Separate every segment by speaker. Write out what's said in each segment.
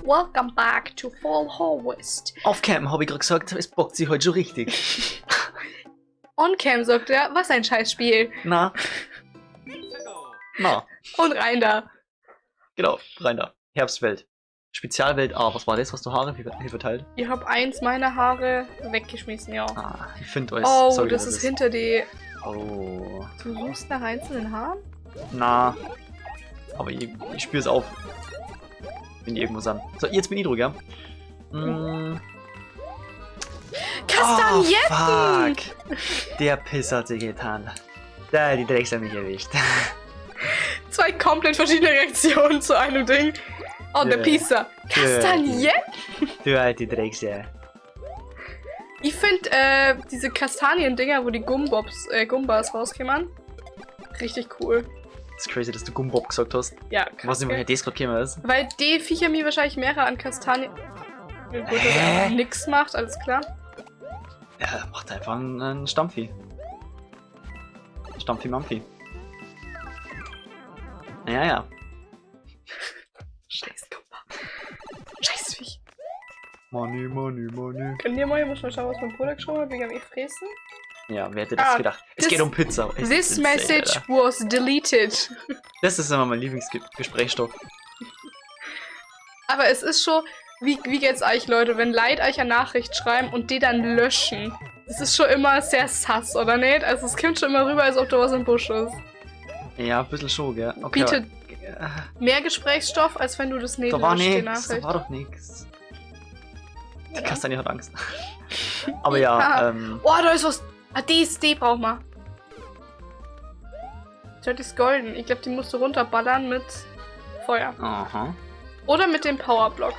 Speaker 1: Welcome back to Fall Harvest.
Speaker 2: Off-Cam, habe ich gerade gesagt, es bockt sich heute schon richtig.
Speaker 1: On-Cam sagt er, was ein Scheißspiel.
Speaker 2: Na. Na.
Speaker 1: Und rein da.
Speaker 2: Genau, rein da. Herbstwelt. Spezialwelt A. Was war das, was du Haare hier verteilt?
Speaker 1: Ich hab eins meiner Haare weggeschmissen, ja.
Speaker 2: Ah, ich finde euch.
Speaker 1: Oh,
Speaker 2: sorry,
Speaker 1: das ist hinter die.
Speaker 2: Oh.
Speaker 1: Du suchst nach einzelnen Haaren?
Speaker 2: Na. Aber ich spür's auf. Wenn die irgendwo sind. So, jetzt bin ich drüber, gell? Mm.
Speaker 1: Kastagnetten!
Speaker 2: Oh, fuck. Der Piss hat sich getan. Da, die Drecks haben mich erwischt.
Speaker 1: Zwei komplett verschiedene Reaktionen zu einem Ding. Oh, der
Speaker 2: Yeah.
Speaker 1: Pisser. Kastagnetten?
Speaker 2: Du alte Dreckse.
Speaker 1: Ich find diese Kastanien-Dinger, wo die Gumbas rauskämen, richtig cool.
Speaker 2: Das ist crazy, dass du Gumbob gesagt hast.
Speaker 1: Ja,
Speaker 2: Ich weiß nicht, woher das gerade gekommen ist.
Speaker 1: Weil die Viecher mir wahrscheinlich mehrere an Kastanien. Gut, dass er nix macht, alles klar.
Speaker 2: Ja, macht einfach einen Stampfi. Stampfi Mampfi. Ja, ja.
Speaker 1: Scheiß Gumba. Scheiß Viech.
Speaker 2: Money, money, money.
Speaker 1: Könnt ihr mal, ich muss mal schauen, was mein Bruder geschoben hat, wegen am Fressen.
Speaker 2: Ja, wer hätte das
Speaker 1: Ah,
Speaker 2: gedacht? Es geht um Pizza. Es
Speaker 1: This
Speaker 2: ist insane,
Speaker 1: message
Speaker 2: Alter.
Speaker 1: was deleted.
Speaker 2: Das ist immer mein Lieblingsgesprächsstoff.
Speaker 1: Aber es ist schon, wie geht's euch, Leute, wenn Leute euch eine Nachricht schreiben und die dann löschen? Das ist schon immer sehr sass, oder nicht? Also es kommt schon immer rüber, als ob da was im Busch ist.
Speaker 2: Ja, ein bisschen schon, gell? Okay,
Speaker 1: Bietet
Speaker 2: aber,
Speaker 1: mehr Gesprächsstoff, als wenn du das nicht
Speaker 2: da war
Speaker 1: löscht, die
Speaker 2: nix, da
Speaker 1: Nachricht.
Speaker 2: war doch nix. Die
Speaker 1: Ja.
Speaker 2: Kastanie hat Angst. Aber ja,
Speaker 1: Oh, da ist was. Ah, die braucht man. Das ist golden. Ich glaube, die musst du runterballern mit Feuer.
Speaker 2: Aha.
Speaker 1: Oder mit dem Powerblock.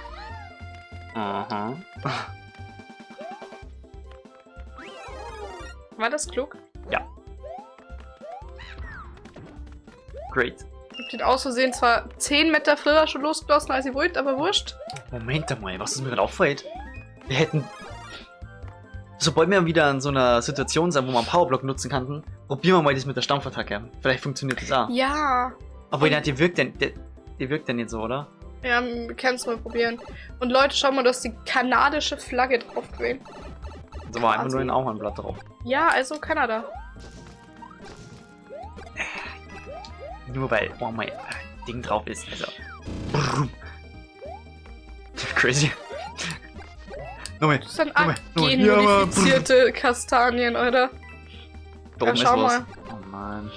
Speaker 2: Aha.
Speaker 1: War das klug?
Speaker 2: Ja. Great.
Speaker 1: Ich hab den aus Versehen zwar 10 Meter früher schon losgelassen, als ich wollte, aber wurscht.
Speaker 2: Moment einmal, was ist mir gerade auffällt? Wir hätten... Sobald wir wieder in so einer Situation sind, wo man einen Powerblock nutzen kann, probieren wir mal das mit der Stampfattacke. Vielleicht funktioniert das auch.
Speaker 1: Ja.
Speaker 2: Obwohl, die wirkt denn, die wirkt denn nicht so, oder?
Speaker 1: Ja, wir können es mal probieren. Und Leute, schau mal, da ist die kanadische Flagge drauf gewesen.
Speaker 2: Da war einfach nur ein Ahornblatt drauf.
Speaker 1: Ja, also Kanada.
Speaker 2: Nur weil oh mein Ding drauf ist. Also. Brrr. Crazy. Nochmal.
Speaker 1: Das sind
Speaker 2: Nochmal, nochmal.
Speaker 1: genmodifizierte Kastanien, oder?
Speaker 2: Da oben
Speaker 1: Ja, schau
Speaker 2: ist was.
Speaker 1: mal.
Speaker 2: Oh nein.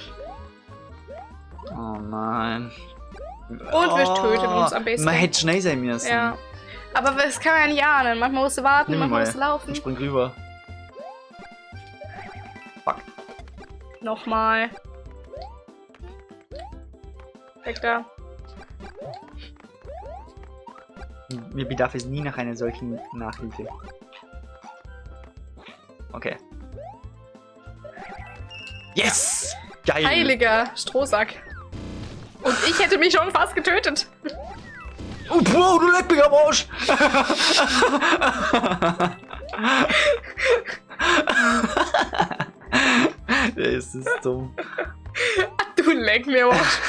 Speaker 2: Oh nein.
Speaker 1: Und wir töten uns am besten.
Speaker 2: Man hätte schnell sein müssen.
Speaker 1: Ja. Aber das kann man ja nicht ahnen. Manchmal musst du warten,
Speaker 2: Nimm
Speaker 1: manchmal
Speaker 2: mal.
Speaker 1: musst du laufen.
Speaker 2: Und spring rüber. Fuck.
Speaker 1: Nochmal. Weg da.
Speaker 2: Mir bedarf es nie nach einer solchen Nachhilfe. Okay. Yes! Geil!
Speaker 1: Heiliger Strohsack. Und ich hätte mich schon fast getötet.
Speaker 2: Oh, wow, du leck mich am Arsch! Der ist das dumm.
Speaker 1: Du leck mir am Arsch.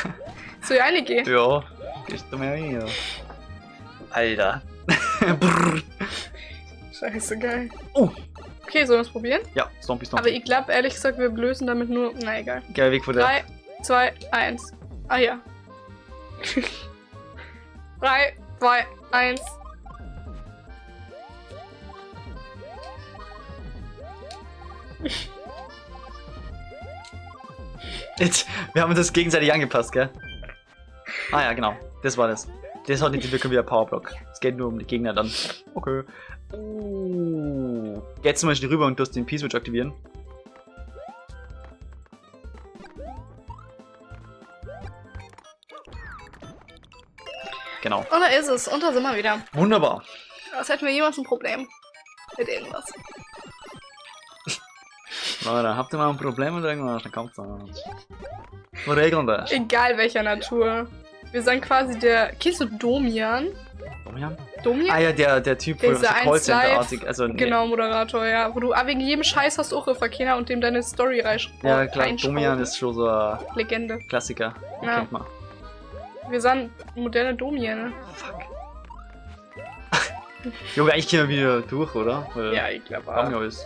Speaker 1: Soll ich reingehen?
Speaker 2: Ja, gehst du mir rein, ja. Alter. Brrr.
Speaker 1: Scheiße, geil.
Speaker 2: Oh.
Speaker 1: Okay, sollen wir es probieren?
Speaker 2: Ja, Stompy, Stompy.
Speaker 1: Aber ich glaube, ehrlich gesagt, wir lösen damit nur... Na, egal.
Speaker 2: Geil, Weg vor der.
Speaker 1: 3, 2, 1. Ah ja. 3, 2, 1.
Speaker 2: Jetzt, wir haben uns das gegenseitig angepasst, gell? Ah ja, genau. Das war das. Das hat nicht die Wirkung wie ein Powerblock. Es geht nur um die Gegner dann. Okay. Jetzt zum Beispiel rüber und du hast den P-Switch aktivieren. Genau.
Speaker 1: Und da ist es. Und da sind wir wieder.
Speaker 2: Wunderbar.
Speaker 1: Als hätten wir jemals ein Problem mit irgendwas.
Speaker 2: Leute, habt ihr mal ein Problem mit irgendwas? Dann kommt's an. Wir regeln das.
Speaker 1: Egal welcher Natur. Wir sind quasi der... Kennst du Domian?
Speaker 2: Domian?
Speaker 1: Domian?
Speaker 2: Ah ja, der Typ, wo
Speaker 1: Dieser
Speaker 2: so Callcenter-artig.
Speaker 1: 1 Live,
Speaker 2: Also, nee.
Speaker 1: Genau, Moderator, ja. Wo du wegen jedem Scheiß hast auch Verkehr und dem deine Story reinschraubst.
Speaker 2: Ja, klar, Domian ist schon so ein
Speaker 1: Legende.
Speaker 2: Klassiker.
Speaker 1: Ja.
Speaker 2: Kennt man.
Speaker 1: Wir sind moderne Domian.
Speaker 2: Fuck. Junge, eigentlich gehen wir wieder durch, oder? Weil
Speaker 1: Ja, ich glaube
Speaker 2: haben
Speaker 1: auch.
Speaker 2: wir alles.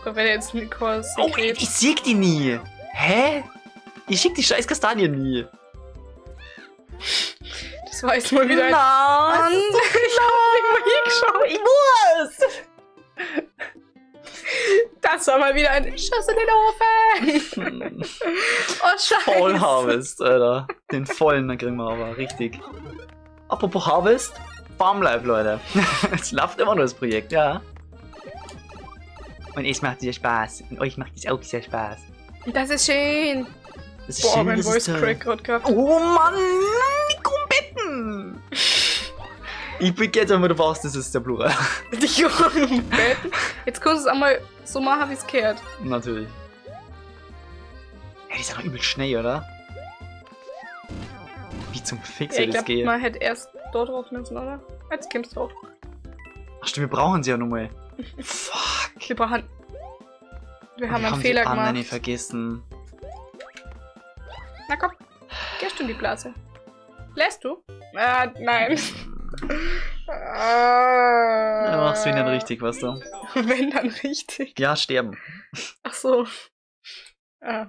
Speaker 1: Da wäre jetzt Nicole
Speaker 2: Oh,
Speaker 1: Secret.
Speaker 2: ich sieg die nie. Hä? Ich schick die scheiß Kastanien nie.
Speaker 1: Das war jetzt mal wieder ein.
Speaker 2: Mann!
Speaker 1: Ich hab nicht mal hingeschaut.
Speaker 2: Ich muss!
Speaker 1: Das war mal wieder ein Schuss in den Ofen. Oh, Scheiße.
Speaker 2: Voll Harvest, Alter. Den vollen, dann kriegen wir aber richtig. Apropos Harvest, Farm Life, Leute. Es läuft immer noch das Projekt, ja. Und es macht sehr Spaß. Und euch macht es auch sehr Spaß.
Speaker 1: Das ist schön.
Speaker 2: Das ist
Speaker 1: Boah,
Speaker 2: schön,
Speaker 1: mein
Speaker 2: das ist
Speaker 1: Voice
Speaker 2: toll.
Speaker 1: Crack gerade gehabt.
Speaker 2: Oh Mann, die Krumbetten! Ich bin jetzt einmal davon aus, das ist der Plural.
Speaker 1: Die jungen Betten. Jetzt kannst du es einmal so machen, wie es kehrt.
Speaker 2: Natürlich. Ey, die sind doch übel schnell, oder? Wie zum Fixer
Speaker 1: Ja, ich
Speaker 2: das
Speaker 1: glaube,
Speaker 2: geht.
Speaker 1: man hätte erst dort drauf müssen, oder? Jetzt kommst du drauf.
Speaker 2: Ach stimmt, wir brauchen sie ja nochmal. Fuck.
Speaker 1: Wir brauchen. Wir haben einen
Speaker 2: die
Speaker 1: Fehler
Speaker 2: anderen
Speaker 1: gemacht.
Speaker 2: vergessen.
Speaker 1: Na komm, gehst du in die Blase. Lässt du? Ah, nein.
Speaker 2: Ja, machst du ihn dann richtig, weißt du?
Speaker 1: Wenn dann richtig.
Speaker 2: Ja, sterben.
Speaker 1: Ach so. Ah.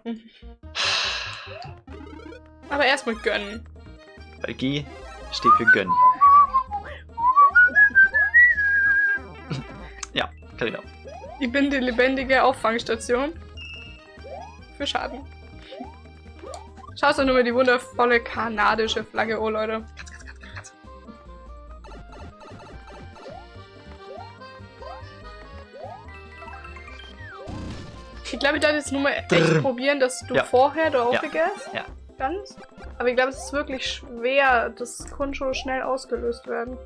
Speaker 1: Aber erstmal gönnen.
Speaker 2: Weil G steht für gönnen. Ja, Carina.
Speaker 1: Ich bin die lebendige Auffangstation. Für Schaden. Schaut euch nur mal die wundervolle kanadische Flagge an, Leute.
Speaker 2: Katz, katz, katz, katz, katz.
Speaker 1: Ich glaube, ich darf jetzt nur mal echt
Speaker 2: Drrr.
Speaker 1: probieren, dass du
Speaker 2: Ja.
Speaker 1: vorher da
Speaker 2: Ja.
Speaker 1: aufgehst.
Speaker 2: Ja.
Speaker 1: Ganz. Aber ich glaube, es ist wirklich schwer. Das kann schon schnell ausgelöst werden.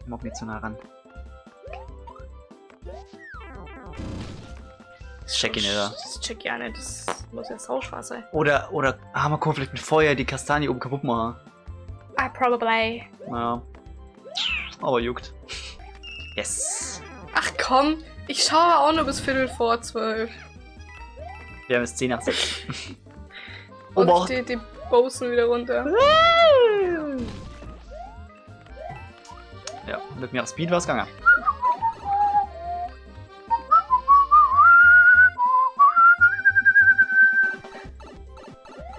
Speaker 2: Ich mag nicht so nah ran. Das check ich nicht, oder?
Speaker 1: Das check ich auch nicht. Das muss ja sauschwer sein.
Speaker 2: Oder, man kann vielleicht mit Feuer die Kastanie oben kaputt machen.
Speaker 1: Ah, probably.
Speaker 2: Naja. Aber juckt. Yes.
Speaker 1: Ach komm, ich schaue auch nur bis 11:45.
Speaker 2: Wir haben es 6:10.
Speaker 1: Und
Speaker 2: Obacht.
Speaker 1: die Bosen wieder runter.
Speaker 2: Ja, mit mir auf Speed war's gegangen.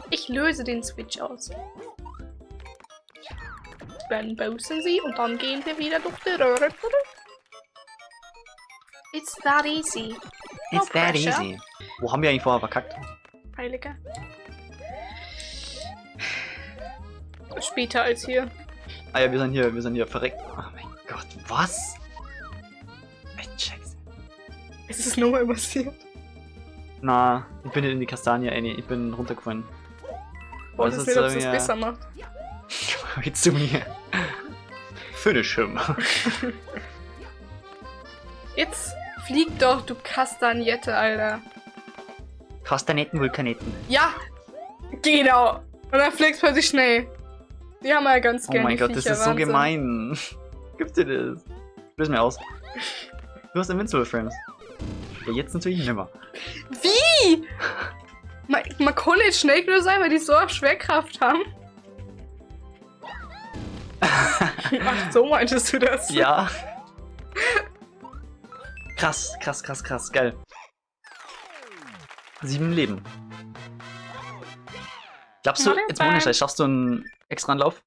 Speaker 1: Ich löse den Switch aus. Dann bosen sie und dann gehen wir wieder durch die Röhre zurück. It's that easy. No
Speaker 2: It's that
Speaker 1: pressure.
Speaker 2: easy. Wo haben wir eigentlich vorher verkackt?
Speaker 1: Heiliger. Später als hier.
Speaker 2: Ah ja, wir sind hier verreckt. Oh mein Gott, was? Ich check's.
Speaker 1: Es ist nochmal passiert.
Speaker 2: Na, ich bin nicht in die Kastanie, Annie. Ich bin runtergefallen.
Speaker 1: Boah,
Speaker 2: Was
Speaker 1: das
Speaker 2: ist
Speaker 1: nicht, ob es
Speaker 2: da
Speaker 1: das
Speaker 2: mir-
Speaker 1: besser macht.
Speaker 2: Jetzt zu mir. Finish him.
Speaker 1: Jetzt flieg doch, du Kastaniette, Alter.
Speaker 2: Kastanetten, Vulkanetten.
Speaker 1: Ja, genau. Und dann fliegst plötzlich schnell. Die haben wir ja ganz
Speaker 2: Oh
Speaker 1: gerne.
Speaker 2: mein
Speaker 1: die
Speaker 2: Gott, das
Speaker 1: Viecher,
Speaker 2: ist so
Speaker 1: Wahnsinn.
Speaker 2: gemein. Gibt's dir das? Löse mir aus. Du hast Invincible Frames. Ja, jetzt natürlich nimmer.
Speaker 1: Wie? Man kann nicht schnell genug sein, weil die so auf Schwerkraft haben. Ach, so meintest du das?
Speaker 2: Ja. Krass, krass, krass, krass. Geil. 7 Leben. Glaubst du,
Speaker 1: Warte,
Speaker 2: jetzt ohne
Speaker 1: bye.
Speaker 2: Scheiß, schaffst du einen extra Anlauf?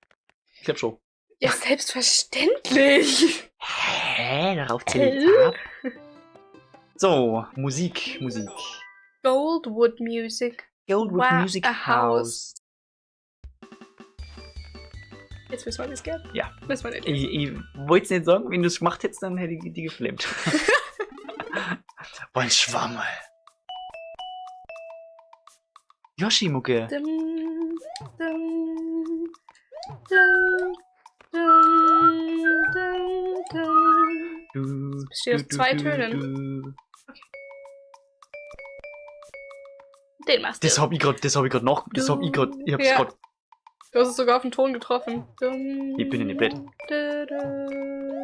Speaker 2: Ich glaub schon.
Speaker 1: Ja, selbstverständlich.
Speaker 2: Hä? Darauf zähle ich ab. So, Musik, Musik.
Speaker 1: Goldwood Music.
Speaker 2: Goldwood
Speaker 1: Wow,
Speaker 2: Music
Speaker 1: a house.
Speaker 2: House.
Speaker 1: Jetzt wissen wir, wie es geht.
Speaker 2: Ja.
Speaker 1: Müssen wir nicht.
Speaker 2: Ich wollte es nicht sagen, wenn du es gemacht hättest, dann hätte ich die geflammt. Boah, ein Schwammel. Yoshi-Mucke.
Speaker 1: Dum, dum, dum, dum, dum, dum.
Speaker 2: Du,
Speaker 1: besteht aus
Speaker 2: du,
Speaker 1: zwei
Speaker 2: du,
Speaker 1: Tönen.
Speaker 2: du.
Speaker 1: Den machst du.
Speaker 2: Das hab ich grad, das hab ich grad noch, das hab ich grad, ich hab's
Speaker 1: Ja.
Speaker 2: grad.
Speaker 1: Du hast es sogar auf den Ton getroffen. Dum,
Speaker 2: Ich bin ja nicht blöd.
Speaker 1: du, du,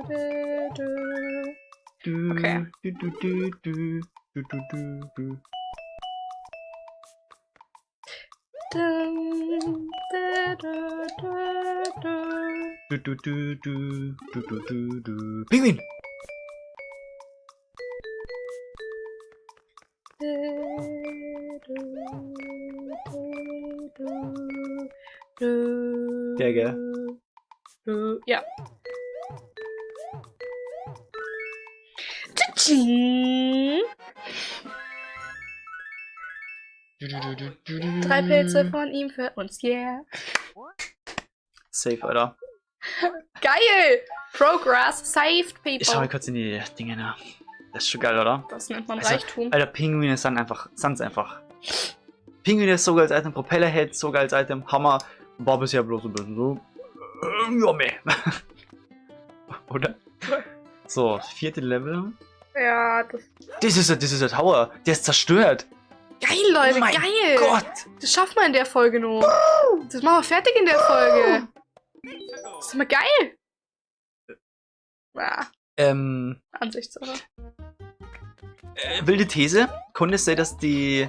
Speaker 1: du, du.
Speaker 2: Du,
Speaker 1: Okay.
Speaker 2: Du, du, du, du, du, du, du, du.
Speaker 1: Dum, du, du, du, du.
Speaker 2: Du, du, du, du, du, du, du, du. Pinguin! Der, gell?
Speaker 1: Ja. Tsching. 3 Pilze von ihm für uns, yeah.
Speaker 2: Safe, Alter.
Speaker 1: Geil! Progress saved people.
Speaker 2: Ich schau mal kurz in die Dinge nach. Das ist schon geil, oder?
Speaker 1: Das nennt man
Speaker 2: Also,
Speaker 1: Reichtum.
Speaker 2: Alter, Pinguine sind einfach, sind's einfach. Pinguine ist so geil als Item, Propellerhead so geil als Item, Hammer. War bisher bloß ein bisschen so. Ja, meh. Oder? So, 4. Level.
Speaker 1: Ja, das.
Speaker 2: Das ist ein Tower. Der ist zerstört.
Speaker 1: Geil, Leute,
Speaker 2: Oh mein
Speaker 1: geil!
Speaker 2: Gott!
Speaker 1: Das schaffen wir in der Folge nur. Das machen wir fertig in der Folge. Das ist immer geil. Ja, Ansichtssache.
Speaker 2: Wilde These. Könnte es sein, dass die.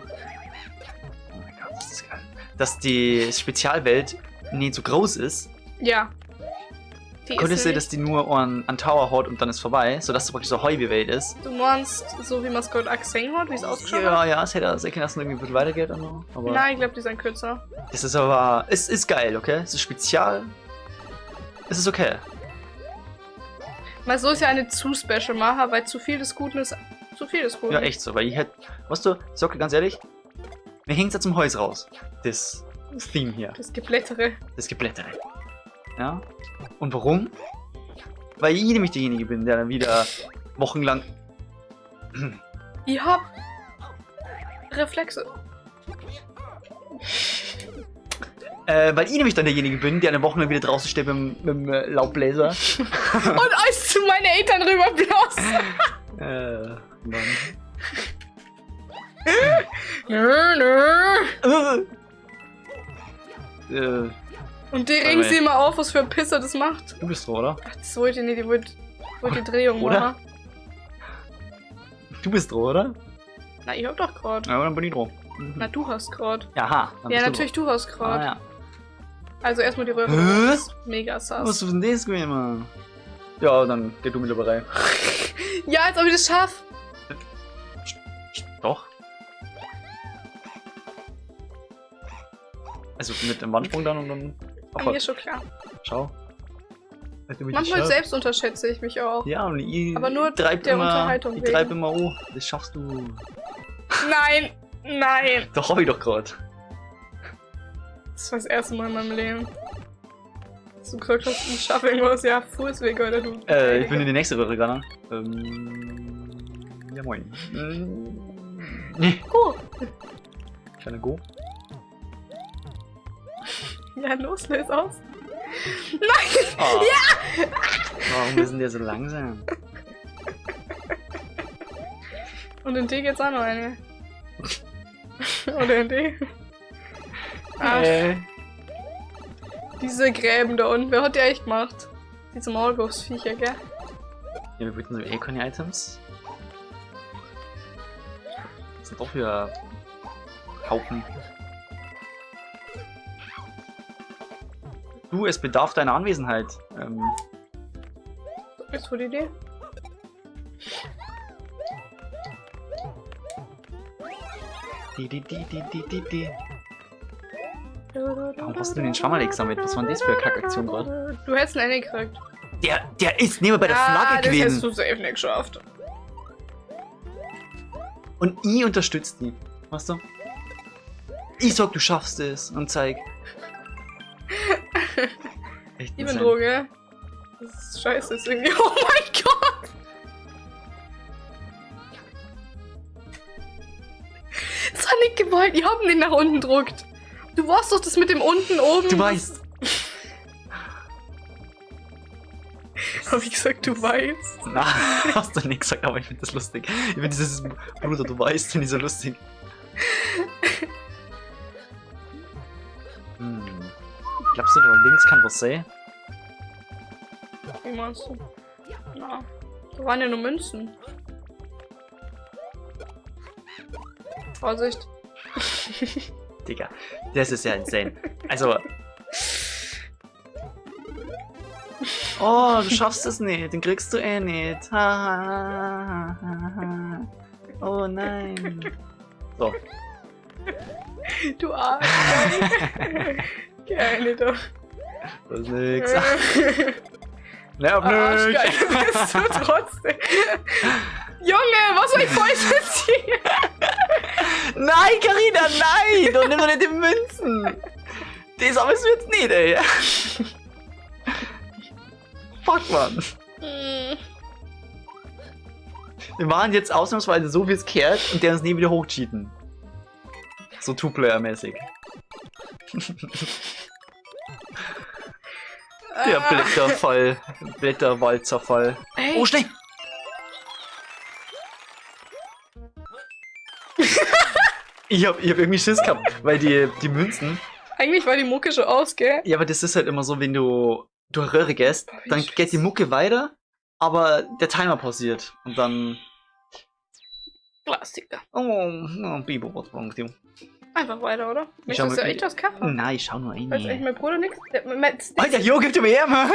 Speaker 2: Oh mein Gott, das ist geil. Dass die Spezialwelt nicht so groß ist.
Speaker 1: Ja. Die
Speaker 2: Könnte
Speaker 1: ist
Speaker 2: es sein, dass die nur an Tower hat und dann ist vorbei, sodass es praktisch so eine halbe Welt ist.
Speaker 1: Du meinst, so wie man es gerade auch gesehen hat, wie es ausgeschaut hat?
Speaker 2: Ja, ja, es hätte sein können, dass es irgendwie ein bisschen weitergeht und so. Aber
Speaker 1: Nein, ich glaube, die sind kürzer.
Speaker 2: das ist aber. Es ist geil, okay? Es ist spezial. Es ist okay.
Speaker 1: Mal so ist ja eine zu special machen, weil zu viel des Guten ist zu viel des Guten.
Speaker 2: Ja, echt so, weil ich hätte. Weißt du, ich sag dir ganz ehrlich, mir hängt's ja zum Haus raus. Das Theme hier.
Speaker 1: Das Geblättere.
Speaker 2: Das Geblättere. Ja? Und warum? Weil ich nämlich derjenige bin, der dann wieder wochenlang.
Speaker 1: Ich hab Reflexe.
Speaker 2: Weil ich nämlich dann derjenige bin, der eine Woche lang wieder draußen steht mit dem Laubbläser.
Speaker 1: Und alles zu meinen Eltern rüberblasen.
Speaker 2: Mann.
Speaker 1: Nö, nö.
Speaker 2: Äh,
Speaker 1: Und die regen sie immer auf, was für ein Pisser das macht.
Speaker 2: du bist dran, oder?
Speaker 1: Ach, das wollte ich nicht, ich wollte die Drehung
Speaker 2: Oder?
Speaker 1: machen.
Speaker 2: Du bist dran, oder?
Speaker 1: Na, ich hab doch grad.
Speaker 2: Ja, dann bin ich dran. Mhm.
Speaker 1: Na, du hast grad.
Speaker 2: Aha. Dann
Speaker 1: Ja,
Speaker 2: bist du
Speaker 1: natürlich, du hast
Speaker 2: dran.
Speaker 1: grad.
Speaker 2: Ah, ja.
Speaker 1: Also erstmal die Röhre.
Speaker 2: Hä?
Speaker 1: Das ist mega sass.
Speaker 2: Was ist denn das gewesen, Mann? Ja, dann geh du mit dabei rein.
Speaker 1: Ja, als ob ich das schaff.
Speaker 2: Doch. Also mit dem Wandsprung dann und dann.
Speaker 1: Ah, mir ist schon klar.
Speaker 2: Schau. Also,
Speaker 1: Manchmal selbst unterschätze ich mich auch.
Speaker 2: Ja, und ich
Speaker 1: Aber nur
Speaker 2: treib
Speaker 1: der
Speaker 2: immer,
Speaker 1: Unterhaltung
Speaker 2: Ich
Speaker 1: wegen.
Speaker 2: treib immer an. Das schaffst du.
Speaker 1: Nein, nein.
Speaker 2: Doch, hab ich doch grad.
Speaker 1: Das war das erste Mal in meinem Leben. Dass du gesagt hast, ich schaffe irgendwas. Ja, Fußweg, oder du.
Speaker 2: Ich bin in die nächste Röhre gegangen. Ja, moin. Nee.
Speaker 1: Go.
Speaker 2: Kleiner Go.
Speaker 1: Ja, los, löse aus.
Speaker 2: Oh. Ja! Warum ist denn der so langsam?
Speaker 1: Und in D geht's auch noch eine. Oder in D. Ach, diese Gräben da unten. Wer hat die eigentlich gemacht? Diese Maulwurfsviecher, gell?
Speaker 2: Ja, wir wollten so eh keine Items. Das sind doch wieder Haufen. Du, es bedarf deiner Anwesenheit.
Speaker 1: Ist wohl die Idee.
Speaker 2: Die, die, die, die, die, die, die. Warum hast du denn den Schwammerl gesammelt? Was war denn das für eine Kackaktion gerade?
Speaker 1: Du hättest einen gekriegt.
Speaker 2: Der ist neben bei der Flagge
Speaker 1: Das hättest
Speaker 2: gewesen.
Speaker 1: du safe nicht geschafft.
Speaker 2: Und ich unterstütze die. Weißt du? Ich sag, du schaffst es und zeig. Echt
Speaker 1: Ich bin
Speaker 2: insane.
Speaker 1: Droge. Das ist scheiße, ist irgendwie. Oh mein Gott! Das war nicht gewollt. Ich hab ihn nach unten druckt. Du warst doch das mit dem unten oben.
Speaker 2: Du weißt.
Speaker 1: Hab ich gesagt, du weißt.
Speaker 2: Na, hast du nicht gesagt, aber ich find das lustig. Ich find dieses Bruder, du weißt, finde ich so lustig. Hm. Glaubst du, da links kann was sein?
Speaker 1: Wie meinst du? Na, da waren ja nur Münzen. Vorsicht.
Speaker 2: Digga, das ist ja insane. Also. Oh, du schaffst es nicht, den kriegst du eh nicht. Ha, ha, ha, ha. Oh nein. So.
Speaker 1: Du Arsch. Geil, doch.
Speaker 2: Das ist nix. Nerv nicht.
Speaker 1: Arschgeil bist du trotzdem. Junge, was soll ich voll ziehen?
Speaker 2: Nein, Carina, nein! Du nimm doch nicht die Münzen! Das aber es wird's nicht, ey. Fuck, Mann. Wir machen jetzt ausnahmsweise so, wie es kehrt und der uns nie wieder hochcheaten. So Two-Player-mäßig. Der Blätterfall. Blätterwalzerfall.
Speaker 1: Ey.
Speaker 2: Oh, schnell! Ich hab irgendwie Schiss gehabt, weil die Münzen.
Speaker 1: Eigentlich war die Mucke schon aus, gell?
Speaker 2: Ja, aber das ist halt immer so, wenn du durch Röhre gehst,
Speaker 1: Boah, wie
Speaker 2: dann
Speaker 1: scheiße.
Speaker 2: geht die Mucke weiter, aber der Timer pausiert. Und dann.
Speaker 1: Klassiker.
Speaker 2: Oh, oh Bibo, was war mit
Speaker 1: Einfach weiter, oder?
Speaker 2: Ich schau
Speaker 1: Möchtest du
Speaker 2: mal-
Speaker 1: echt was Kaffee?
Speaker 2: Nein, ich schau nur ein.
Speaker 1: Weiß eigentlich mein Bruder nix?
Speaker 2: Alter, Jo, gib dir mir her, Mann.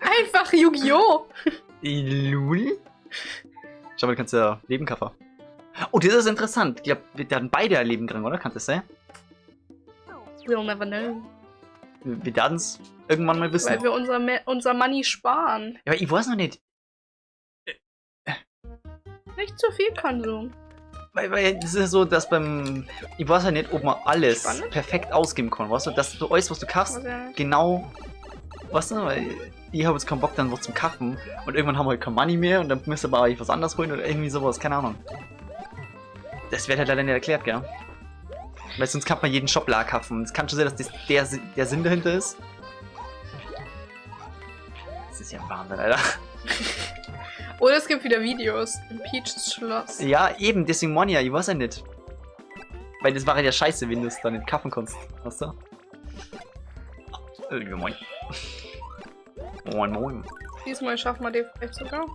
Speaker 1: Einfach Yu-Gi-Oh!
Speaker 2: Lul. Schau mal, du kannst ja Leben kaufen. Oh, das ist interessant. Ich glaube, wir werden beide ein Leben kriegen, oder? Kann das sein?
Speaker 1: We'll never know.
Speaker 2: Wir werden es irgendwann mal wissen.
Speaker 1: Weil wir unser Money sparen.
Speaker 2: Ja, aber ich weiß noch nicht.
Speaker 1: Nicht zu viel Konsum.
Speaker 2: Weil das ist ja so, dass beim. Ich weiß ja nicht, ob man alles
Speaker 1: Spannend.
Speaker 2: perfekt ausgeben kann, weißt du? Dass du alles, was du kaufst,
Speaker 1: Also, ja.
Speaker 2: genau. Weißt du, weil ich habe jetzt keinen Bock dann was zum Kaufen und irgendwann haben wir halt kein Money mehr und dann müsste aber eigentlich was anderes holen oder irgendwie sowas, keine Ahnung. Das wird halt leider nicht erklärt, gell? Weil sonst kann man jeden Shop leer kaufen. Es kann schon sein, dass das der Sinn dahinter ist. Das ist ja Wahnsinn, Alter.
Speaker 1: Oder es gibt wieder Videos im Peaches Schloss.
Speaker 2: Ja, eben, deswegen meine ich ja, ich weiß ja nicht. Weil das war ja scheiße, wenn du es dann nicht kaufen kannst, weißt du? Ja, moin. Moin, moin.
Speaker 1: Diesmal schaffen wir den vielleicht sogar.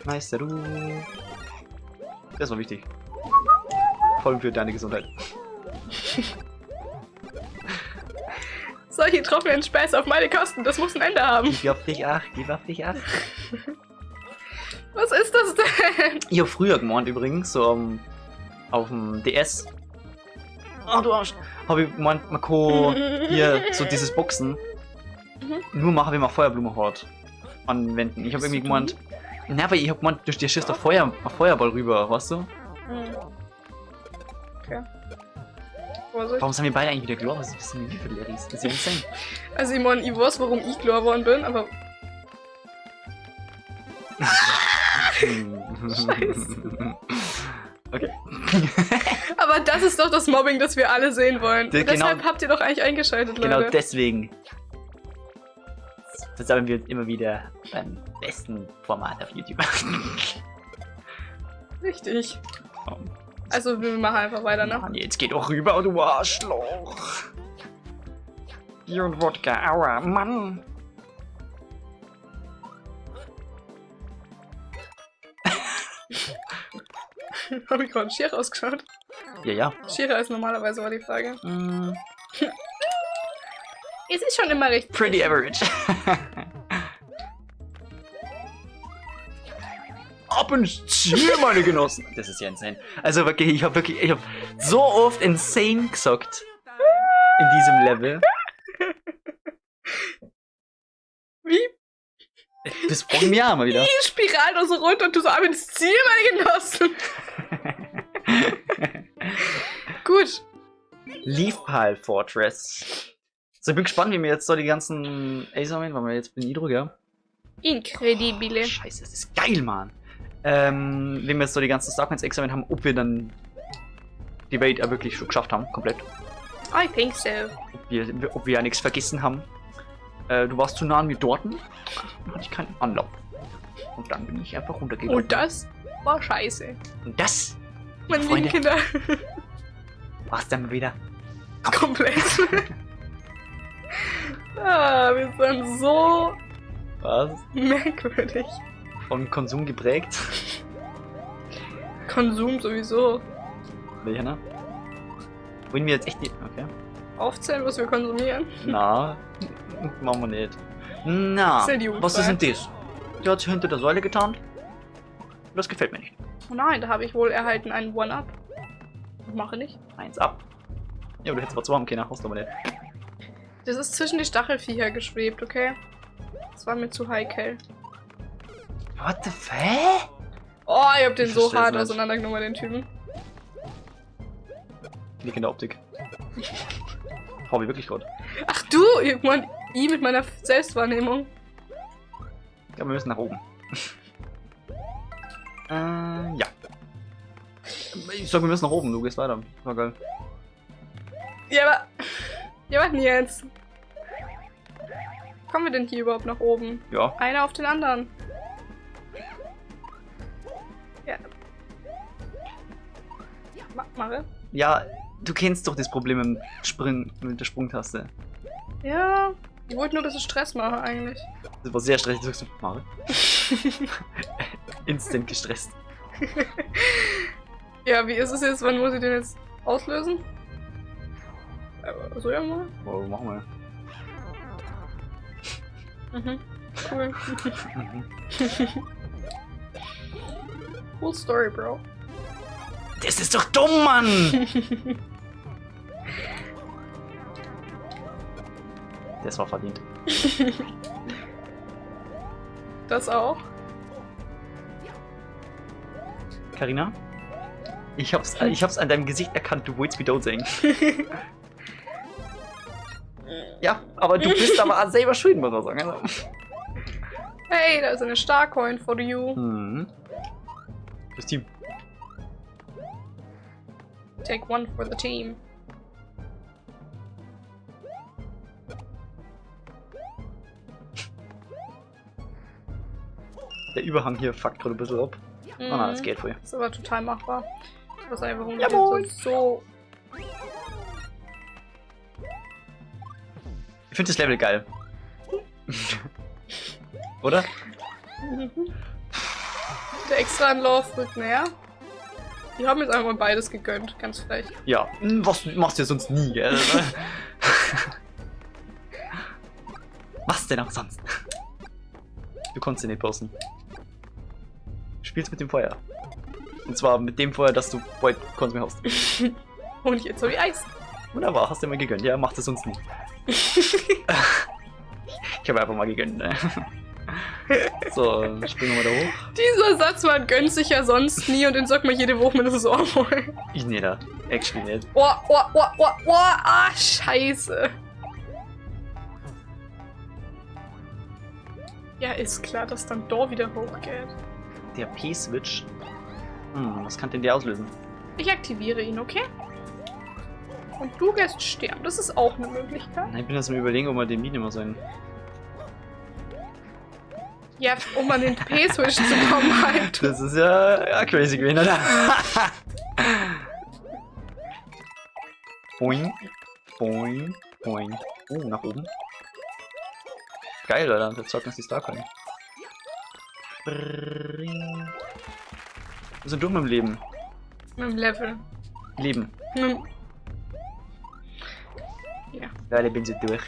Speaker 2: Nice, du. Das war wichtig. Vor allem für deine Gesundheit.
Speaker 1: Solche trockenen Späße auf meine Kosten, das muss ein Ende haben.
Speaker 2: Gib auf dich acht, gib auf dich acht.
Speaker 1: Was ist das denn?
Speaker 2: Ich hab früher gemeint übrigens, so auf dem DS. Oh, du Arsch. Hab ich gemeint, man kann hier so dieses Boxen nur machen, wenn man Feuerblume hat. Anwenden. Ich hab
Speaker 1: Bist
Speaker 2: irgendwie
Speaker 1: du
Speaker 2: gemeint. Na, aber ich hab gemeint, durch die schießt der Feuerball rüber, weißt du?
Speaker 1: Hm. Okay. Vorsicht.
Speaker 2: Warum sind wir beide eigentlich wieder Glor? Was ist denn wir für Larrys? Das ist ja insane.
Speaker 1: Also ich meine, ich weiß, warum ich Glor geworden bin, aber Scheiße.
Speaker 2: Okay.
Speaker 1: Aber das ist doch das Mobbing, das wir alle sehen wollen.
Speaker 2: Genau.
Speaker 1: Deshalb habt ihr doch eigentlich eingeschaltet, Leute.
Speaker 2: Genau deswegen versammeln wir uns immer wieder beim besten Format auf YouTube.
Speaker 1: Richtig.
Speaker 2: Oh.
Speaker 1: Also wir machen einfach weiter, ne?
Speaker 2: Mann, jetzt geh doch rüber, du Arschloch. Bier und Wodka, aua, Mann.
Speaker 1: Hab ich gerade schier ausgeschaut?
Speaker 2: Ja, ja.
Speaker 1: Schierer als normalerweise war die Frage.
Speaker 2: Mm,
Speaker 1: Es ist schon immer recht.
Speaker 2: pretty average. Ab ins Ziel, meine Genossen. Das ist ja insane. Also wirklich, ich habe so oft insane gesagt in diesem Level.
Speaker 1: Wie
Speaker 2: Das brauchen wir ja mal wieder.
Speaker 1: die Spiralen und so runter und du so ab ins Ziel, meine Genossen. Gut.
Speaker 2: Leafpile Fortress. So, ich bin gespannt, wie wir jetzt so die ganzen Ace sammeln, weil wir jetzt bin Hydro, gell?
Speaker 1: Incredibile.
Speaker 2: Scheiße, das ist geil, Mann. Wenn wir jetzt so die ganzen Starcoins examiniert haben, ob wir dann die Welt auch wirklich schon geschafft haben, komplett.
Speaker 1: I think so.
Speaker 2: Ob wir ja nichts vergessen haben. Du warst zu nah an mir dort, dann hatte ich keinen Anlauf. Und dann bin ich einfach runtergegangen.
Speaker 1: Und das war scheiße.
Speaker 2: Und das
Speaker 1: Meine lieben
Speaker 2: Freunde.
Speaker 1: Kinder.
Speaker 2: war's dann wieder.
Speaker 1: Komplett. Ah, wir sind so
Speaker 2: Was?
Speaker 1: merkwürdig.
Speaker 2: Von Konsum geprägt.
Speaker 1: Konsum sowieso.
Speaker 2: Welcher, ne? Wollen wir jetzt echt die. Okay.
Speaker 1: Aufzählen, was wir konsumieren.
Speaker 2: Na, machen wir nicht. Na,
Speaker 1: Ist ja die
Speaker 2: was ist denn das? Der hat sich hinter der Säule getarnt. Das gefällt mir nicht.
Speaker 1: Oh nein, da habe ich wohl erhalten einen One-Up. Mache nicht.
Speaker 2: Eins ab. Ja, aber du hättest aber zwei haben können, hast du aber nicht.
Speaker 1: Das ist zwischen die Stachelviecher geschwebt, okay? Das war mir zu heikel.
Speaker 2: What the fuck?
Speaker 1: Oh, ich hab den
Speaker 2: Ich
Speaker 1: so
Speaker 2: versteh's
Speaker 1: hart
Speaker 2: nicht.
Speaker 1: auseinandergenommen, den Typen.
Speaker 2: Liegt in der Optik. Hab ich wirklich gerade.
Speaker 1: Ach du, ich mein, ich mit meiner Selbstwahrnehmung.
Speaker 2: Ja, wir müssen nach oben. Ja. Ich sag, wir müssen nach oben, du gehst weiter. War geil.
Speaker 1: Ja, aber. Ja, was denn jetzt? Kommen wir denn hier überhaupt nach oben?
Speaker 2: Ja.
Speaker 1: Einer auf den anderen. Ja. Mare?
Speaker 2: Ja, du kennst doch das Problem im Springen, mit der Sprungtaste.
Speaker 1: Ja. Ich wollte nur ein bisschen Stress machen eigentlich.
Speaker 2: Das war sehr stressig, sagst du, Mare. Instant gestresst.
Speaker 1: Ja, wie ist es jetzt? Wann muss ich den jetzt auslösen? So ja mal.
Speaker 2: Oh, machen wir.
Speaker 1: Mhm. Cool.
Speaker 2: Mhm.
Speaker 1: Cool Story, Bro.
Speaker 2: Das ist doch dumm, Mann! Das war verdient.
Speaker 1: Das auch.
Speaker 2: Carina? Ich hab's an deinem Gesicht erkannt, du wolltest mich tot sehen. Ja, aber du bist aber selber schuld, muss man sagen. Also.
Speaker 1: Hey, da ist eine Starcoin for you.
Speaker 2: Mhm. Das Team.
Speaker 1: Take one for the team.
Speaker 2: Der Überhang hier fuckt gerade ein bisschen ab. Oh nein, das geht voll.
Speaker 1: Ist aber total machbar. Ich weiß einfach, warum
Speaker 2: Jawohl.
Speaker 1: das so.
Speaker 2: Ich finde das Level geil. Oder?
Speaker 1: Der extra Anlauf rückt näher. Die haben jetzt einfach mal beides gegönnt, ganz frech.
Speaker 2: Ja. Was machst du ja sonst nie, gell? Was denn auch sonst? Du konntest ihn nicht posten. Du spielst mit dem Feuer. Und zwar mit dem Feuer, das du bald konntest mehr hast.
Speaker 1: Und jetzt hab ich Eis.
Speaker 2: Wunderbar, hast du mir gegönnt. Ja, macht es sonst nie. Ich habe einfach mal gegönnt, ne? So, springen wir da hoch.
Speaker 1: Dieser Satz, man gönnt sich ja sonst nie und den sagt man jede Woche mindestens einmal.
Speaker 2: Ich nee, da. Actually nicht.
Speaker 1: Oh, oh, oh, oh, oh, ah, scheiße. Ja, ist klar, dass dann da wieder hochgeht.
Speaker 2: Der P-Switch. Was kann denn der auslösen?
Speaker 1: Ich aktiviere ihn, okay? Und du wirst sterben. Das ist auch eine Möglichkeit.
Speaker 2: Ich bin jetzt am Überlegen, ob wir den Mine mal sein.
Speaker 1: Ja, um an den P-Switch zu kommen halt.
Speaker 2: Das ist ja crazy gewesen, oder? Boing, boing, boing. Oh, nach oben. Geil, Alter. Der zockt uns die Starcoin. Wir sind durch mit dem Leben.
Speaker 1: Mit dem Level.
Speaker 2: Leben.
Speaker 1: Mit dem ja.
Speaker 2: Leute, bin sie durch.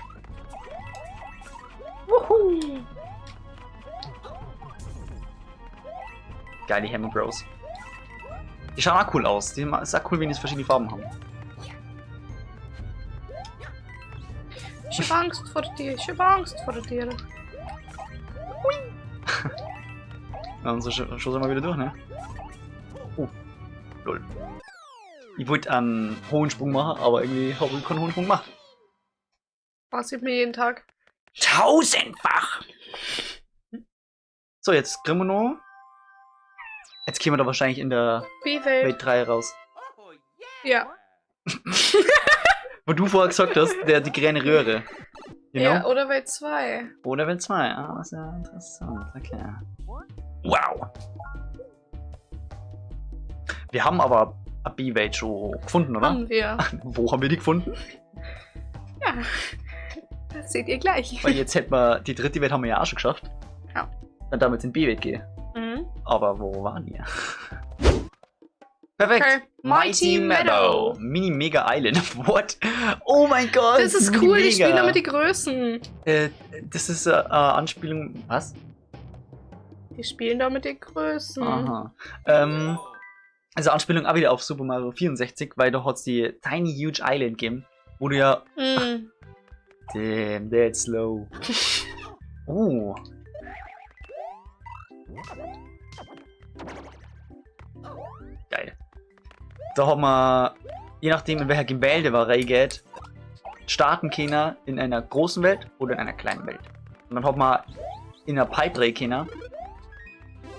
Speaker 1: Wuhu!
Speaker 2: Geile Hammer Bros. Die schauen auch cool aus. Die ist auch cool, wenn die verschiedene Farben haben.
Speaker 1: Ich hab Angst vor dir. Ich hab Angst vor dir.
Speaker 2: Hui. Ja, unsere Schuss sind wir wieder durch, ne? Oh. Lol. Ich wollte einen hohen Sprung machen, aber irgendwie habe ich keinen hohen Sprung gemacht.
Speaker 1: Passiert mir jeden Tag.
Speaker 2: Tausendfach! So, jetzt kriegen wir noch. Jetzt kämen wir da wahrscheinlich in der
Speaker 1: B-Welt.
Speaker 2: Welt 3 raus.
Speaker 1: Ja.
Speaker 2: Wo du vorher gesagt hast, die grüne Röhre. You
Speaker 1: Ja,
Speaker 2: know?
Speaker 1: oder Welt 2.
Speaker 2: Oder Welt 2. Ah, ist ja interessant. Okay. Wow. Wir haben aber eine B-Welt schon gefunden, oder?
Speaker 1: Haben wir.
Speaker 2: Wo haben wir die gefunden?
Speaker 1: Ja. Das seht ihr gleich.
Speaker 2: Weil jetzt hätten wir, die dritte Welt haben wir ja auch schon geschafft.
Speaker 1: Ja.
Speaker 2: Dann damit in B-Welt gehen.
Speaker 1: Mhm.
Speaker 2: Aber wo waren wir? Perfekt.
Speaker 1: Okay. Mighty Meadow.
Speaker 2: Mini Mega Island. What? Oh mein Gott.
Speaker 1: Das ist
Speaker 2: Mini
Speaker 1: cool, die
Speaker 2: Mega.
Speaker 1: spielen damit die Größen.
Speaker 2: Das ist Anspielung. Was?
Speaker 1: Die spielen damit die Größen.
Speaker 2: Aha. Also Anspielung auch wieder auf Super Mario 64, weil da hat's die Tiny Huge Island gegeben, wo du ja. Damn, that's slow. Oh. Geil. Da haben wir, je nachdem in welcher Gemälde man reingeht, starten können in einer großen Welt oder in einer kleinen Welt. Und dann hat man in einer Pipe rein können,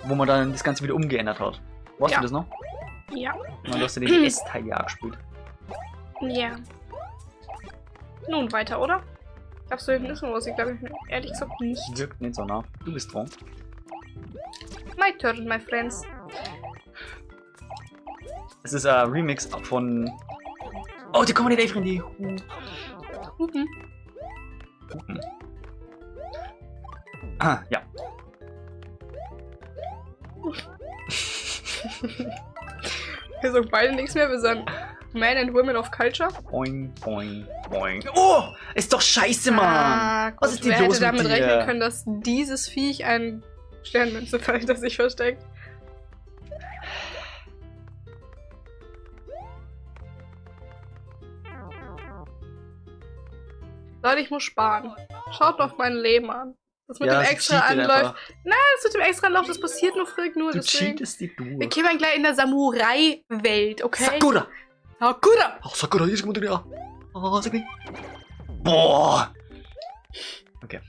Speaker 2: wo man dann das Ganze wieder umgeändert hat. Weißt
Speaker 1: Ja.
Speaker 2: du das noch?
Speaker 1: Ja.
Speaker 2: Und dann hast du den S-Teil ja auch gespielt.
Speaker 1: Ja. Nun weiter, oder? Glaubst du, hinten ist noch was? Ich glaube ehrlich gesagt nicht.
Speaker 2: Wirkt nicht so nah. Du bist dran.
Speaker 1: My turn, my friends.
Speaker 2: Es ist ein Remix von. Oh, die kommen nicht einfach in die
Speaker 1: Hupen.
Speaker 2: Hupen. Ah, ja.
Speaker 1: Wir sagen beide nichts mehr. Wir sind Men and Women of Culture.
Speaker 2: Boing, boing, boing. Oh, ist doch scheiße, Mann!
Speaker 1: Ah,
Speaker 2: Was ist denn
Speaker 1: Wer
Speaker 2: los
Speaker 1: hätte damit
Speaker 2: mit dir?
Speaker 1: rechnen können, dass dieses Viech ein Sternmünze hinter sich versteckt? Leute, ich muss sparen. Schaut doch mein Leben an. Das mit
Speaker 2: Ja,
Speaker 1: dem
Speaker 2: sie
Speaker 1: extra
Speaker 2: cheatet
Speaker 1: Anlauf.
Speaker 2: einfach.
Speaker 1: Das mit dem extra Anlauf, das passiert nur früh nur.
Speaker 2: Du
Speaker 1: Deswegen.
Speaker 2: cheatest die du.
Speaker 1: Wir kämen gleich in der Samurai-Welt, okay?
Speaker 2: Sakura!
Speaker 1: Sakura!
Speaker 2: Oh, Sakura, hier ist gut, ja. Oh, Sakura. Boah! Okay.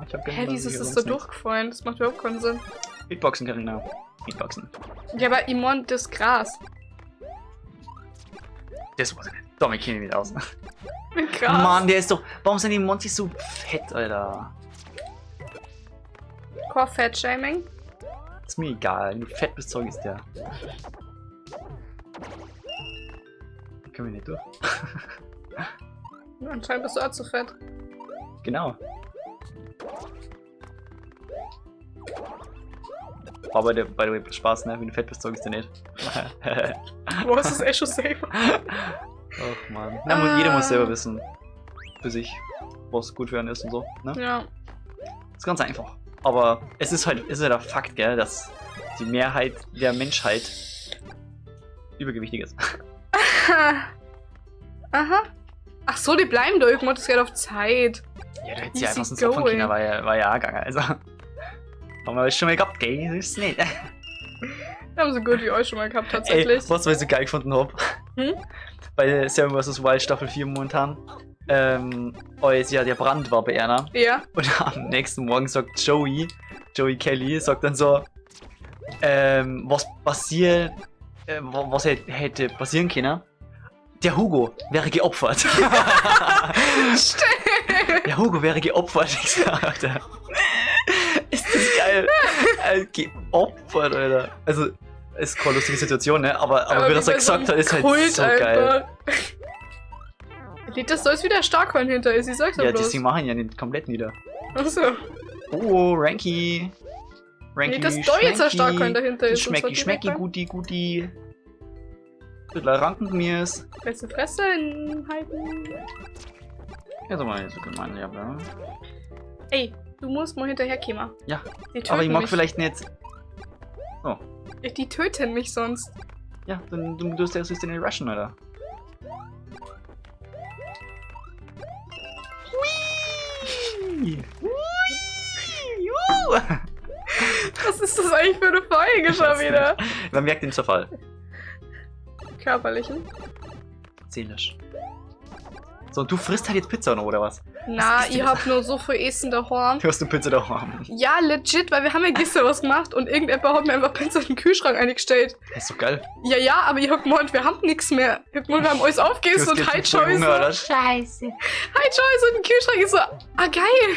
Speaker 2: Ich hab
Speaker 1: Hä, wieso ist das so durchgefallen? Das macht überhaupt keinen Sinn.
Speaker 2: Beatboxen, Carina. Beatboxen.
Speaker 1: Ja, aber Imon, das Gras.
Speaker 2: Das war's nicht. Domi kenne ich nicht aus.
Speaker 1: Mit Gras.
Speaker 2: Mann, der ist doch. Warum sind die Monty so fett, Alter?
Speaker 1: Core Fat Shaming.
Speaker 2: Ist mir egal. Wenn du fett bist, Zeug ist der. Können wir nicht durch?
Speaker 1: Anscheinend bist du auch zu fett.
Speaker 2: Genau. Aber der, by the way, Spaß, ne? Wenn du fett bist, Zeug ist der nicht.
Speaker 1: Boah, das ist echt schon safe.
Speaker 2: Ach man. Na, jeder muss selber wissen. Für sich, was gut für einen ist und so. Ne?
Speaker 1: Ja.
Speaker 2: Ist ganz einfach. Aber es ist halt ein Fakt, gell, dass die Mehrheit der Menschheit übergewichtig ist.
Speaker 1: Aha. Ach so, die bleiben da irgendwann, das geht auf Zeit.
Speaker 2: Ja, du hättest ja
Speaker 1: Easy
Speaker 2: einfach sonst opfern
Speaker 1: going.
Speaker 2: können, war ja auch gegangen. Also, haben wir schon mal gehabt, gell? So ist es nicht.
Speaker 1: Wir haben so gut wie euch schon mal gehabt, tatsächlich.
Speaker 2: Ey, was, was ich so geil gefunden hab?
Speaker 1: Hm?
Speaker 2: Bei Seven vs. Wild Staffel 4 momentan. Als ja der Brand war bei einer.
Speaker 1: Ja.
Speaker 2: Und am nächsten Morgen sagt Joey Kelly, sagt dann so, was passiert, was hätte passieren können. Der Hugo wäre geopfert.
Speaker 1: Stimmt.
Speaker 2: Der Hugo wäre geopfert. Ich sag, Alter. Ist das geil? Geopfert, Alter. Also, ist keine lustige Situation, ne? Aber wie
Speaker 1: wie
Speaker 2: er das
Speaker 1: bei
Speaker 2: halt
Speaker 1: so
Speaker 2: gesagt hat, ist halt
Speaker 1: Kult
Speaker 2: so geil.
Speaker 1: einfach. Das soll es wieder Starkcoin hinter ist, ich sag's ja
Speaker 2: Ja,
Speaker 1: bloß.
Speaker 2: deswegen machen ja nicht komplett nieder.
Speaker 1: Achso.
Speaker 2: Oh, Ranky. Ranky,
Speaker 1: Nee, dass da jetzt ein Starkcoin dahinter ist. und
Speaker 2: Schmecki,
Speaker 1: zwar direkt
Speaker 2: schmecki,
Speaker 1: rein.
Speaker 2: guti, guti. Bisschen Rankengemüse.
Speaker 1: Beste Fresse halten.
Speaker 2: Ja, so mal so gemein, ja, ja.
Speaker 1: Ey, du musst mal hinterherkommen.
Speaker 2: Ja,
Speaker 1: Die töten
Speaker 2: Aber ich mag
Speaker 1: mich.
Speaker 2: vielleicht nicht.
Speaker 1: Die töten mich sonst.
Speaker 2: Ja, dann du wirst ja sonst den rushen, oder? Hui! Hui!
Speaker 1: Was ist das eigentlich für eine Folge schon
Speaker 2: weiß
Speaker 1: wieder?
Speaker 2: Man merkt den Zerfall.
Speaker 1: Körperlichen.
Speaker 2: Seelisch. So, und du frisst halt jetzt Pizza noch, oder was?
Speaker 1: Na,
Speaker 2: Was ist denn
Speaker 1: ihr
Speaker 2: das?
Speaker 1: habt nur so viel Essen daheim.
Speaker 2: Du hast eine Pizza daheim.
Speaker 1: Ja, legit, weil wir haben ja gestern was gemacht und irgendjemand hat mir einfach Pizza in den Kühlschrank eingestellt.
Speaker 2: Das ist doch geil.
Speaker 1: Ja, ja, aber ich hab gemeint, wir haben nichts mehr. Ich hab gemeint, wir haben alles aufgegessen
Speaker 2: Du hast
Speaker 1: und
Speaker 2: jetzt
Speaker 1: halt
Speaker 2: voll Hunger,
Speaker 1: Scheiße.
Speaker 2: oder? Scheiße.
Speaker 1: Halt Scheiße und der Kühlschrank ist so, ah geil.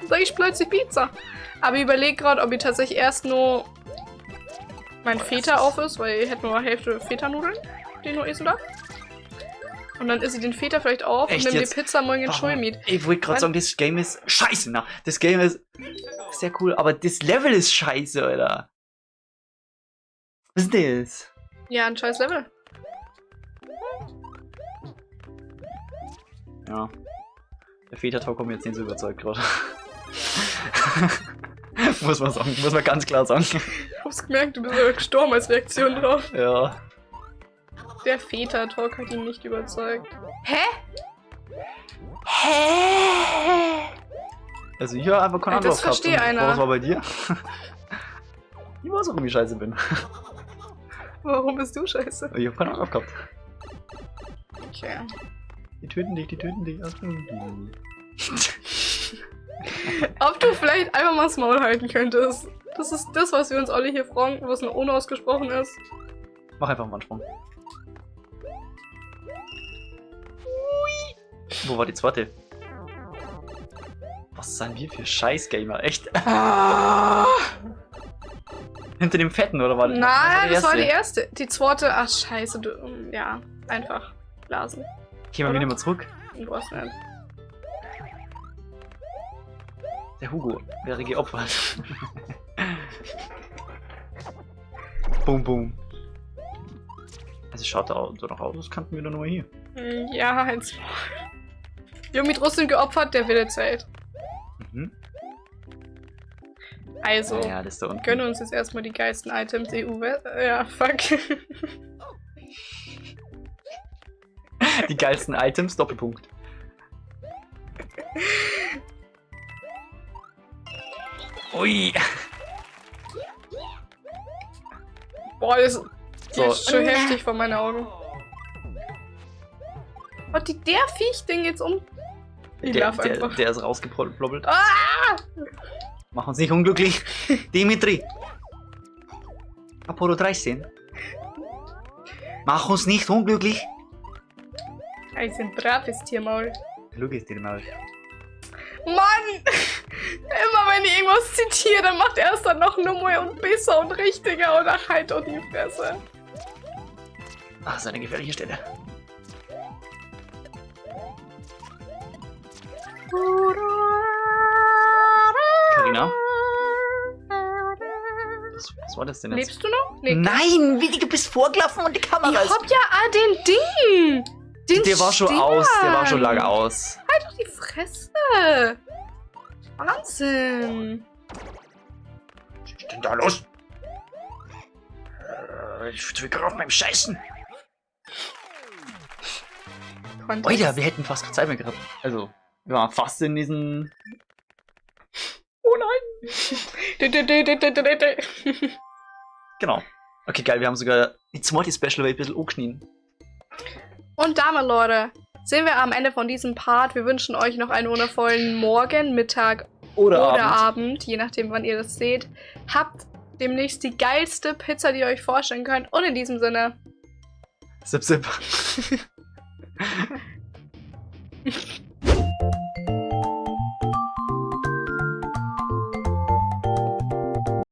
Speaker 1: Sag ich plötzlich Pizza. Aber ich überleg gerade, ob ich tatsächlich erst nur mein
Speaker 2: Boah, das
Speaker 1: Feta
Speaker 2: ist-
Speaker 1: auf ist, weil ich hätte nur Hälfte Feta-Nudeln, die ich nur essen darf. Und dann isst sie den Väter vielleicht auf
Speaker 2: Echt
Speaker 1: und nimmt
Speaker 2: jetzt?
Speaker 1: die Pizza morgen in
Speaker 2: Warum?
Speaker 1: Schule mit.
Speaker 2: Ich wollte gerade sagen, das Game ist scheiße. Na, das Game ist sehr cool, aber das Level ist scheiße, Alter. Was ist denn das?
Speaker 1: Ja, ein scheiß Level.
Speaker 2: Ja. Der Väter-Talk kommt jetzt nicht so überzeugt gerade. Muss man sagen, muss man ganz klar sagen.
Speaker 1: Ich hab's gemerkt, du bist aber gestorben als Reaktion drauf.
Speaker 2: Ja.
Speaker 1: Der Väter-Talk hat ihn nicht überzeugt. Hä?
Speaker 2: Hä? Also ich habe einfach keine
Speaker 1: Ja, das
Speaker 2: Antwort gehabt.
Speaker 1: verstehe
Speaker 2: Und
Speaker 1: einer.
Speaker 2: Was war bei dir? Ich weiß, warum ich scheiße bin.
Speaker 1: Warum bist du scheiße?
Speaker 2: Ich habe keine Antwort gehabt.
Speaker 1: Okay.
Speaker 2: Die töten dich, die töten dich. Achtung.
Speaker 1: Ob du vielleicht einfach mal das Maul halten könntest. Das ist das, was wir uns alle hier fragen, was noch unausgesprochen ist.
Speaker 2: Mach einfach mal einen Sprung. Wo war die zweite? Was sind wir für Scheiß-Gamer? Echt?
Speaker 1: Ah.
Speaker 2: Hinter dem Fetten, oder war das?
Speaker 1: Nein, das war die erste. Die zweite, ach scheiße, du, ja, einfach blasen.
Speaker 2: Gehen wir
Speaker 1: oder?
Speaker 2: wieder mal zurück.
Speaker 1: Du brauchst nicht.
Speaker 2: Der Hugo wäre geopfert. Boom, boom. Also schaut da danach aus, als könnten wir da nur hier.
Speaker 1: Ja, eins. Yomi trotzdem geopfert, der Wille zählt.
Speaker 2: Mhm.
Speaker 1: Also,
Speaker 2: Ja, das ist da unten.
Speaker 1: gönnen uns jetzt erstmal die geilsten Items EU. Ja, fuck.
Speaker 2: Die geilsten Items, Doppelpunkt. Ui.
Speaker 1: Boah, das
Speaker 2: So.
Speaker 1: ist schon heftig vor meinen Augen. Oh, die, der Viech-Ding jetzt um. Ich
Speaker 2: Der,
Speaker 1: lauf
Speaker 2: der,
Speaker 1: einfach.
Speaker 2: der ist rausgeplobbelt.
Speaker 1: Ah!
Speaker 2: Mach uns nicht unglücklich. Dimitri. Apollo 13. Mach uns nicht unglücklich.
Speaker 1: Ich bin ein braves Tiermaul.
Speaker 2: Kluges Tiermaul.
Speaker 1: Mann! Immer wenn ich irgendwas zitiere, dann macht er es dann noch nur und besser und richtiger und ach, halt doch die Fresse.
Speaker 2: Ach, das ist eine gefährliche Stelle. Carina? Was war das denn jetzt?
Speaker 1: Lebst du noch? Nee.
Speaker 2: Nein, wie, du bist vorgelaufen und die Kamera
Speaker 1: Ich
Speaker 2: ist...
Speaker 1: hab ja auch den Ding! Den
Speaker 2: Der war schon
Speaker 1: Stern.
Speaker 2: aus, der war schon lange aus.
Speaker 1: Halt doch die Fresse! Wahnsinn!
Speaker 2: Was ist denn da los? Ich drücke auf meinem Scheißen.
Speaker 1: Kontext.
Speaker 2: Oida, wir hätten fast keine Zeit mehr gehabt. Also, wir waren fast in diesen... Oh nein! Genau. Okay, geil, wir haben sogar die zweite Special ein bisschen angeschnitten.
Speaker 1: Und damit, Leute, sind wir am Ende von diesem Part. Wir wünschen euch noch einen wundervollen Morgen, Mittag
Speaker 2: Oder,
Speaker 1: oder
Speaker 2: Abend.
Speaker 1: Abend, je nachdem, wann ihr das seht. Habt demnächst die geilste Pizza, die ihr euch vorstellen könnt. Und in diesem Sinne,
Speaker 2: Zip, zip.